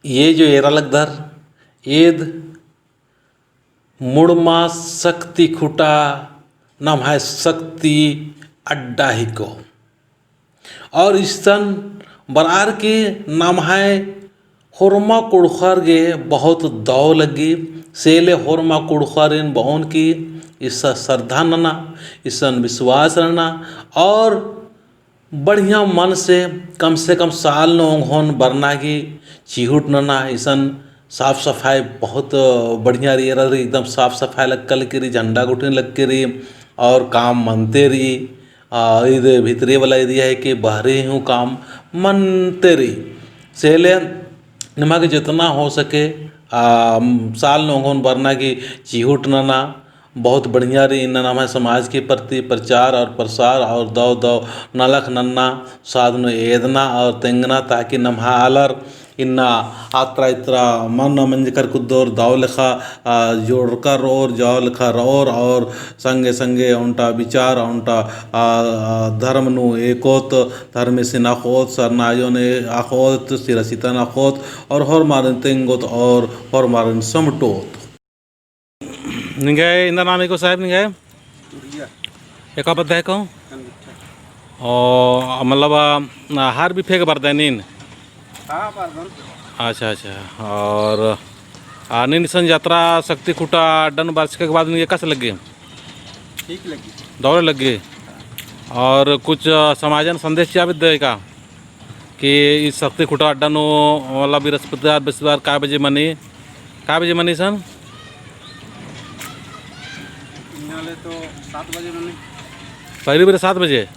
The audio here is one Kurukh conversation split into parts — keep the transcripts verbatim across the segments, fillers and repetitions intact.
ये जो एरा लगदर, एद मुड़मा शक्ति खुटा नम्है शक्ति अड्डा हिको। और इसन बरअर की नम्है होरमा कुँड़ुख़र गे बहुत दव लग्गी। से ले होरमा कुँड़ुख़रिन बओन की इसन श्रद्धा नना, इसन विश्वास नना और बढ़िया मन से कम से कम साल नू ओंगोन बरना की चिहुट नना। इसन साफ सफाई बहुत बढ़िया रई, एरा रई एकदम साफ सफाई लग्गा लगी रई, झंडा गुट्ठिन लग्गा लगी रई और काम मनते रई। आ, इद भितरी वाला area है कि बहरी हूँ काम मनते रई। से ले निमा गे जितना हो सके, आ, साल नू ओंगोन बरना की चिहुट नना। बहुत बढ़िया रई। इन्ना नम्है समाज के प्रति प्रचार और प्रसार और दव दव नलख नन्ना, साध नू एदना और तेंगना, ताकि नम्है आलर इन्ना आत्रा इत्रा मन मंजकर कुद्दोर, दव लेखा, आ, जोड़कर रओर, जव लेखा रओर और संगे संगे ओन्टा विचार, ओन्टा, आ, आ, धर्म नू एकोत, धर्मेसिन अख़ोत, सरना आयोन अख़ोत, सिरासितन अख़ोत और होरमारिन तेंगोत और होरमारिन समटोत। निंग्है एन्दरा नाम हिको साहेब निंग्है? उरिया। एका पद्दा हिको? कनगुट्ठा। ओ, मतलब, आ, हर बिफे गे बरदय नीन? हाँ, बरदन। अच्छा, अच्छा। और, आ, नीन इसन जतरा शक्ति खुटा अड्डा नू बरचका के बाद निंग्है एकासे लग्गी? ठीक लग्गी। दव ले लग्गी। और कुछ, आ, समाजन संदेश चिआ बेद्दय का? कि ई शक्ति खुटा अड्डा नू, मतलब, बृहस्पतिवार, बृहस्पतिवार काय बजे मनी? काय बजे मनी इसन? इन्ना ले तो सात बजे मनी। पहली बजे सात बजे?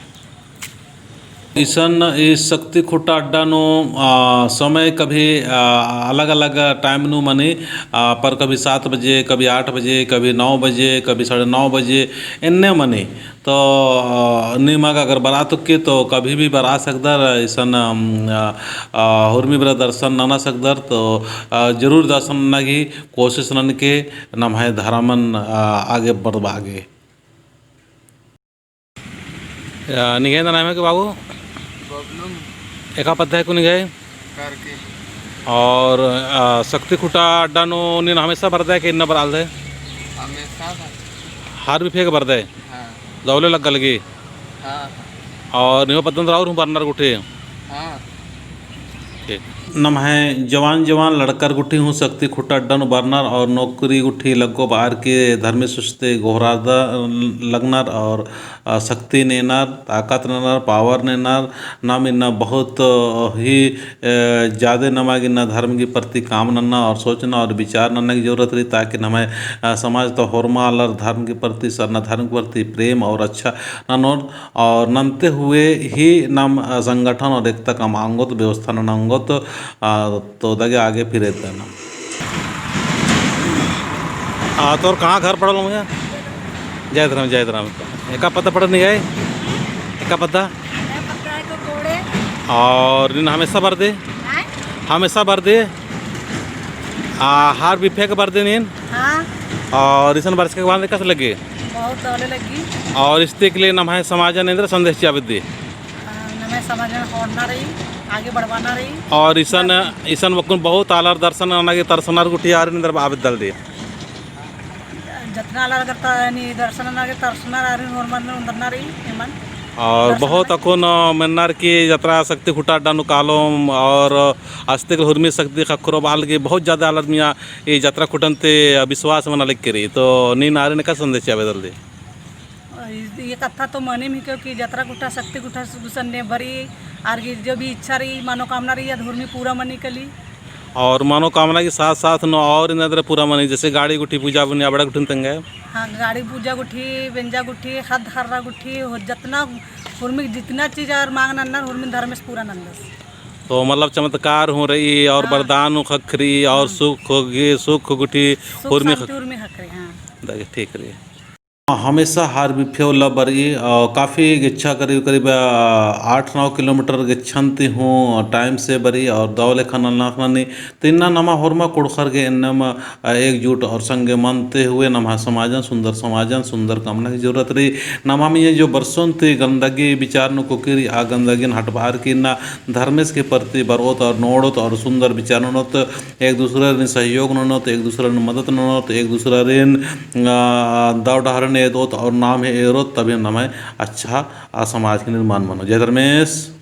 इसन ई शक्ति खुटा अड्डा नू, आ, समय कभी, आ, अलग-अलग time नू मनी, आ, पर कभी सात बजे, कभी आठ बजे, कभी नौ बजे, कभी साढ़े नौ बजे, एन्ने मनी। तो, अ, निमा गे अगर बरआ तुक्की तो कभी भी बरआ सकदर, इसन, अम, अ, अ, हुरमी बरआ दर्शन नना सकदर। तो, अ, जरूर दर्शन नना गे कोशिश ननके नम्है धर्मन, अ, आगे बढ़बआ गे। अ, निंग्है एन्दरा नाम हिको बाबू? बबलू। एका पद्दा हिको निंग्है? करके। और, अ, शक्ति खुटा अड्डा नू नीन हमेशा बरदय कि इन्ना बरआलदय? हमेशा बरदय। हर बिफे गे बरदय? हाँ। दव ले लग्गा लगी? हाँ, हाँ। और निम्है पद्दा नू और हूँ बरनर गुट्ठी? हाँ। ठीक। नम्है जवान जवान लड़कर गुट्ठी हूँ शक्ति खुटा अड्डा नू बरनर और नौकरी गुट्ठी लग्गो बअर की धर्मेस सुस्ते गोहरारदर लगनर और, अ, शक्ति नेनर, ताकत नेनर, power नेनर। नाम इन्ना बहुत, अ, ही, अ, जादे नमा गे इन्ना धर्म के प्रति काम नन्ना और सोचना और विचार नन्ना की जरूरत रई, ताकि नम्है, अ, समाज तो होरमा आलर धर्म के प्रति, सरना धर्म के प्रति प्रेम और अच्छा ननोर और नन्ते हुए ही नाम, अ, संगठन और एकता कमआ ओंगोत, व्यवस्था नना ओंगोत, अ, तो दगे आगे फिर एदना। आ, तोर कहाँ घर पड़ल मुझे? जय धर्म, जय धर्म। एका पद्दा पड़ल निंग्है? एका पद्दा? एका पद्दा हिको कोड़े। और नीन हमेशा बरदय? आय? हमेशा बरदय? आ, हर बिफे गे बरदय नीन? हाँ। और इसन बरचका के बाद एकासे लग्गी? बहुत दव ले लग्गी। और इस्ते के लिए नम्है समाजन एन्दरा संदेश चिआ बेद्दी? आ, नम्है समाजन होरना रई, आगे बढ़वाना रई। और इसन, इसन बकुन बहुत आलर दर्शन नना गे तरसनर गुट्ठी आरिन एन्दरा बआ बेद्दालदी? जतना आलर अगर त-, नी दर्शन नना गे तरसनर आरिन होरमन ओन्दरना रई, एमन और दर्शन बहुत नना। अक्कुन मेन्नर की जतरा शक्ति खुटा अड्डा नू कालोम और अस्ते के हुरमी शक्ति ख़क्खरो बआ लगी बहुत ज्यादा आलर मइय्याँ ई जतरा खुटन ती विश्वास मना लगी रई। तो नीन आरिन एका संदेश चिआ बेद्दालदी? ई, ई कत्था तो मनिम हिको कि जतरा खुटा शक्ति खुटा गुसन ने भरी, आर की जो भी इच्छा रई, मनोकामना रई, अद हुरमी पूरा मनी कली। और मनोकामना के साथ साथ नू और एन्दरा पूरा मनी, जैसे गाड़ी गुट्ठी पूजा बुनी अबड़ा गुट्ठिन तेंगय। हाँ, गाड़ी पूजा गुट्ठी, बेंजा गुट्ठी, ख़द्द ख़र्रा गुट्ठी, हो जतना हुरमी जितना चीज आर मांग नन्नर, हुरमी धर्मेस पूरा नन्दस। तो मतलब चमत्कार हूँ रई और हाँ। वरदान हूँ ख़क्खरी और हाँ। सुख होगी, सुख गुट्ठी सुख हुरमी शांति ख़क्खरी। हुरमी ख़क्खरी, हाँ। ठीक रई। हमेशा हर बिफे उल्ला बरई, अ, काफी गेच्छा करीब करीब, अ, आठ नौ किलोमीटर गेच्छन ती हूँ time से बरई और दव लेखा नलख ननी। तो इन्ना नमा होरमा कुँड़ुख़र गे एन्नेम, अ, एकजुट और संगे मनते हुए नम्है समाजन सुंदर समाजन सुंदर कमना की जरूरत रई। नमा मइय्याँ जो बरसोन ती गंदगी विचार नू कोकी रई, आ गंदगीन हटबअर की इन्ना धर्मेस के प्रति बरओत और नोड़ोत और सुंदर विचार ननोत, एक दूसरारिन सहयोग ननोत, एक दूसरारिन मदद ननोत, एक दूसरारिन, अ, दव डहरेन एदोत और नाम ही एरोत, तभी नम्है अच्छा, अ, समाज के निर्माण मनो। जय धर्मेस।